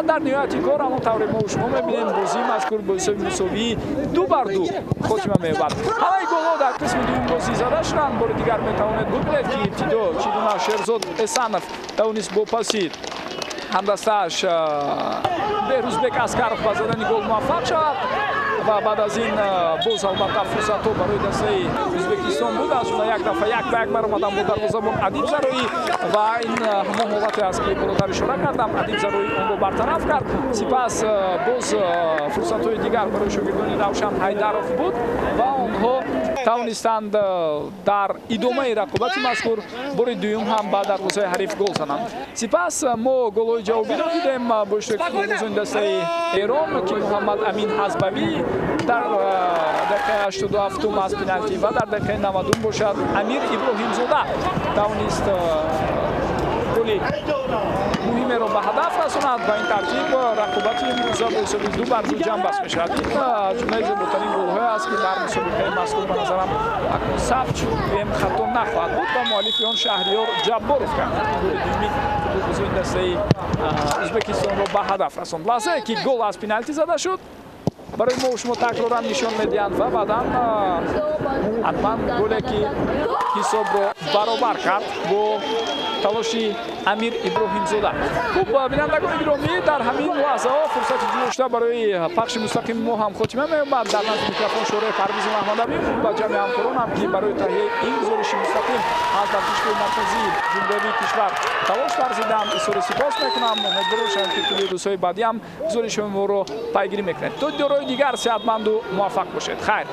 Ва дар ниҳояти кор, ҳамон тавре мо шумо мебинем, бозии мазкур бо ҳисоби мусовии 2-2 хотима меёбад. Ҳамаи голҳо дар қисми дуюм бозӣ зада шуданд. Бори дигар метавонед бубинед, ки ибтидо чӣ гуна Шерзод Эсанов тавонист бо паси ҳамдастааш Беҳрӯзбек Аскаров ба задани гол муваффақ шавад. Ва баъд аз ин боз, албатта, фурсатҳо барои дастаи Ӯзбекистон буд, аз ҷумла як дафъа як ба як баромадан бо дарвозабон Адиб Зароӣ. Ва ин ҳамон ҳолате аст, ки болотар ишора кардам, Адиб Зароӣ онро бартараф кард. Сипас боз фурсатҳои дигар барои шогирдони Равшан Ҳайдаров буд ва онҳо тавонистанд дар идомаи рақобати мазкур бори дуюм ҳам ба дарвозаи ҳариф гол зананд. Сипас мо голҳои ҷавобиро дидем бо иштироки футболбозони дастаи Эрон, ки Муҳаммад Амин Ҳазбавӣ дар дақиқаи 87-ум аз пеналтӣ ва дар дақиқаи 90-ум бошад, Амир Иброҳимзода тавонист голи муҳимеро ба ҳадаф расонад. Ба ин тартиб рақобати имрӯза бо ҳисоби 2-2 ҷамъбаст мешавад. Ин ҷумлаи зеботарин голҳое аст, ки дар мусобиқаи мазкур, ба назарам, акнун сабт шуд, гӯем, хато нахоҳад буд. Ва муаллифи он Шаҳриёр Ҷабборов кард, голи дуюми футболбозони дастаи Ӯзбекистонро ба ҳадаф расонд. Лаҳзае ки гол аз пеналтӣ зада шуд, барои мо шумо такроран нишон медиҳанд. Ва баъдан ҳатман голе, ки ҳисобро баробар кард, бо талоши Амир Иброҳимзода. Хуб, бинандагони гиромӣ, дар ҳамин лаҳзаҳо фурсати ҷудошуда барои пахши мустақими мо ҳам хотима меёбад. Дар назди микрофон Шӯрои Парвизи Маҳмадамин буд. Ба ҷамъи ҳамкоронам, ки барои таҳияи ин гузориши мустақим аз варзишгоҳи марказии ҷумҳуриявии кишвар талош варзиданд, изҳори сипос мекунам. Умедвор бошам, ки тӯли рӯзҳои баъдӣ ҳам гузоришҳои моро пайгирӣ мекунед. То дидорҳои дигар сеҳатманду муваффақ бошед. Хайр.